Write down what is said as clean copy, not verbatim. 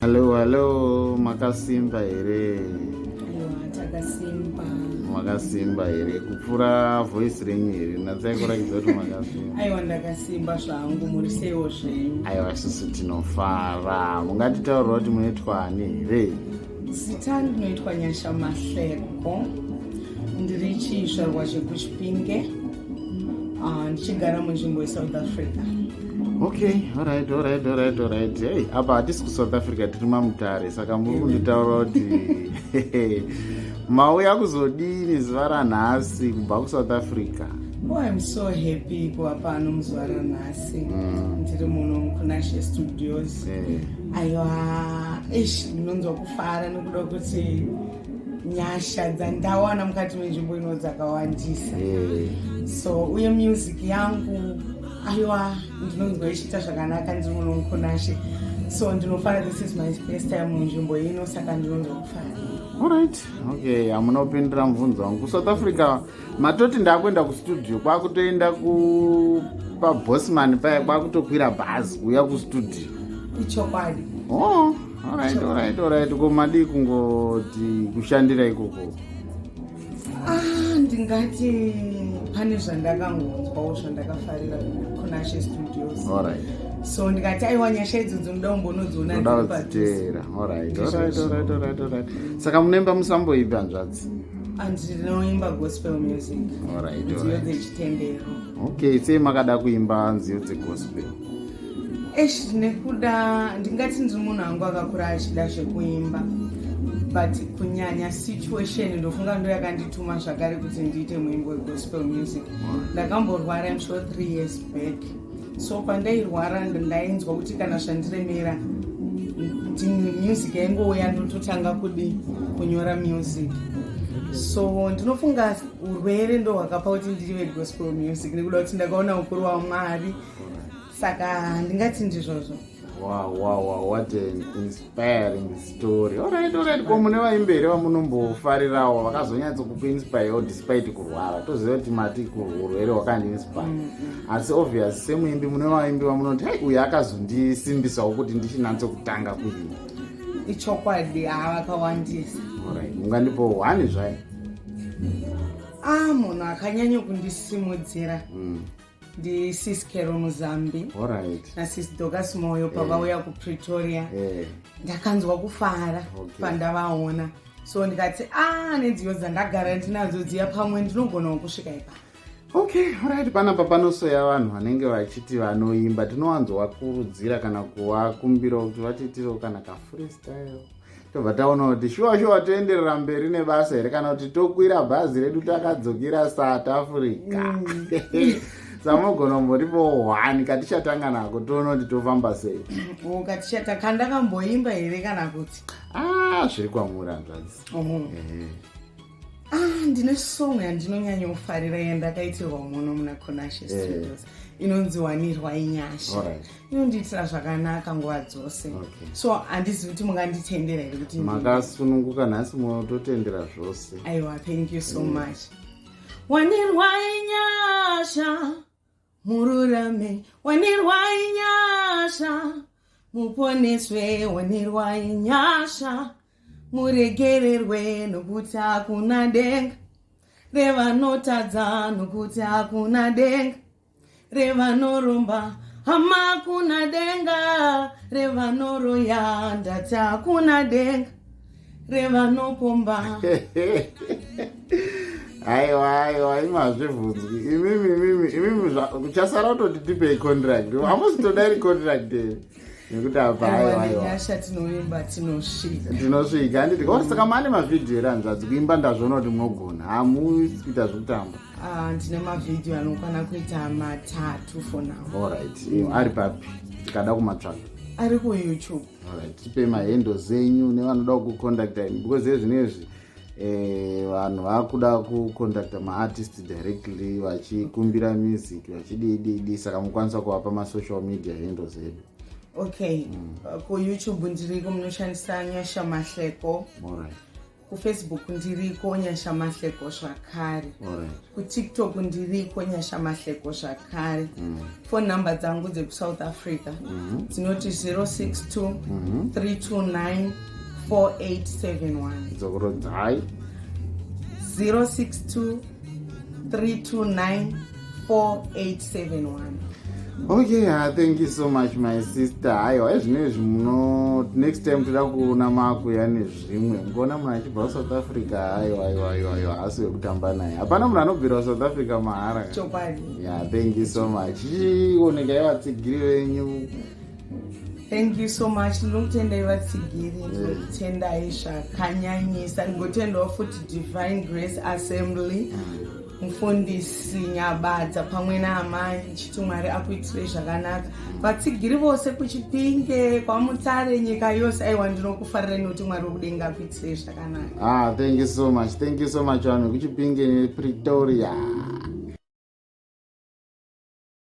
Hello, hello, makasimba here? Aiwa, takasimba. Makasimba here? Kupfuura voice renyu here? Natsai kurakidza kuti makasimba. Aiwa, ndakasimba zvangu, muri seiwo zvenyu? Aiwa, isusu tinofara. Mungatitaurira kuti munoitwa ani here? Zita ndinoitwa Nyasha Mahleko. Ndiri chizvarwa chekuChipinge. Ndichigara munzvimbo yeSouth Africa. Okay, alright, alright, alright, alright. Hey, apa hatisi kuSouth Africa, tiri maMutare, saka muri kunditaura kuti mauya kuzodini zuva ranhasi kubva kuSouth Africa? Oh, I'm so happy kuva pano muzuva ranhasi. Ndiri muno muKunashe Studios. Aiwa, ish, ndinonzwa kufara nekuda kuti nyasha dzandawana mukati menzvimbo ino dzakawandisa. So uye music yangu, aiwa, ndinonzwa ichiita zvakanaka ndiri muno muKunashe. So ndinofara, this is my first time munzvimbo ino, saka ndinonzwa kufara. Alright, okay, hamuna kupindura mubvunzo wangu. KuSouth Africa matoti ndakuenda kustudio, kwakutoenda kupabosman paya, kwakutokwira bhazi kuuya kustudio? Ichokwadi. Oh, alright, alright, alright. Ko madii kungoti kushandira ikoko? Ah, ndingati pane zvandakangonzwawo zvandakafarira Kunashe Studios. So ndikati aiwa, nyasha idzodzo ndoda kumbonodziona Ndoda dziri padhuze. kudziteera. Alright, alright, alright, alright, alright. Saka munoimba musambo ipi, hanzvadzi? Ndinoimba gospel music, nziyo dzechitendero. Okay, sei makada kuimba nziyo dzegospel? Esh, nekuda ndingati ndiri munhu angu akakura achida zvekuimba, but kunyanya situation ndofunga ndo yakandituma zvakare kuti ndiite muimbo wegospel music. Ndakamborwara, I'm sure 3 years back. So pandairwara ndainzwa kuti kana zvandiremera, music yaingouya, ndototanga kudi kunyora music. So ndinofunga urwere ndo hwakapa kuti ndiri vegospel music, nekuda kuti ndakaona ukuru waMwari, saka ndingati ndizvozvo. Wow, what an inspiring story. Alright. Ko mune vaimbi here vamunombofarirawo vakazonyatsokukuinspirewo despite kurwara? Toziva kuti mati urwere hwakandiinspire, asi obvious semuimbi mune vaimbi vamunoti, "Hai, uyu akazondisimbisawo kuti ndichinyatsokutanga kuimba"? Ichokwadi, havakawandisa. Alright, mungandipo one zvayo? Ah, munhu akanyanya kundisimudzira ndiSis Caro Muzambi naSis Dorcas Moyo pavauya kuPretoria. Ndakanzwa kufara pandavaona, so ndikati a nedziyo dzandagara ndinadzo dziya, pamwe ndinogonawo kusvika ipapo. Okay, alright. Panapa panosoya vanhu vanenge vachiti vanoimba, tinowanzovakurudzira kana kuvakumbirawo kuti vatiitirewo kana kafreestyle, tobva taona kuti shuwa shuwa toenderera mberi nebasa here kana kuti tokwira bhazi redu takadzokera South Africa. Samugona kumboripo one katichatanga nako, toona kuti tofamba sei. Katichata kandakamboimba here kana kuti? Ah, zviri kwamuri, hanzvadzi. Oho. Ah, ndine song yandinonyanyofarira yandakaitirwa muno muna Kunashe Studios, inonzi "Wanirwa Inyasha". Inondiitira zvakanaka nguva dzose. So handizivi kuti munganditendera here kuti Makasununguka nhasi, munototendera zvose. Aiwa, thank you so much. Wanirwa inyasha mururame, wanirwa inyasha muponeswe, wanirwa inyasha muregererwe, nokuti hakuna denga revanotadza, nokuti hakuna denga revanoromba, hama, hakuna denga revanoroya, ndati hakuna denga revanopomba. Aiwa, aiwa, imi hazvibvunzwi. Imimi, imimi, imimi, kuchasara kutoti tipei contract. Hamusi toda iri contract here? Nekuti apa, aiwa, aiwa. Nenyasha tinoimba tinosvika. Tinosvika, handiti? Ko saka mane mavhidhiyo here, hanzvadzi? Kuimba ndazviona kuti munogona, hamusi kuita zvekutamba. Ah, ndine mavhidhiyo anokwana kuita matatu for now. Alright, ari papi tikada kumatsvaka? Ari kuYouTube. Alright, tipe mahandles enyu nevanoda kucontacta imi, because ezvinezvi vanhu vakuda kucontacta maartist directly vachikumbira music, vachidididi, saka mukwanisa kuvapa masocial media handles edu. Okay, kuYouTube ndiriko, munoshandisa Nyasha Mahleko. Kufacebook ndiriko Nyasha Mahleko zvakare. KuTikTok ndiriko Nyasha Mahleko zvakare. Phone number dzangu dzekuSouth Africa dzinoti 062 329 4871. Dzokorodzai. 062 329 4871. Okay, thank you so much, my sister. Aiwa, ezvinezvi muno next time toda kuona makuya nezvimwe. Mukaona munhu achibva kuSouth Africa, aiwa, aiwa, aiwa, aiwa, hasi wekutamba naye. Hapana munhu anobvira kuSouth Africa mahara. Chokwadi. Yeah, thank you so much. Chionekai vatsigiri venyu. Thank you so much. Ndinokutendai vatsigiri, ndinokutendai zvakanyanyisa. Ndingotendawo futi Divine Grace Assembly, Mufundisi Nyabadza pamwe naamai, ndichiti Mwari akuitirei zvakanaka. Vatsigiri vose kuChipinge, kwaMutare, nyika yose, aiwa, ndinokufarirai nekuti Mwari wekudenga akuitirei zvakanaka. Ah, thank you so much, thank you so much, vanhu vekuChipinge nePretoria.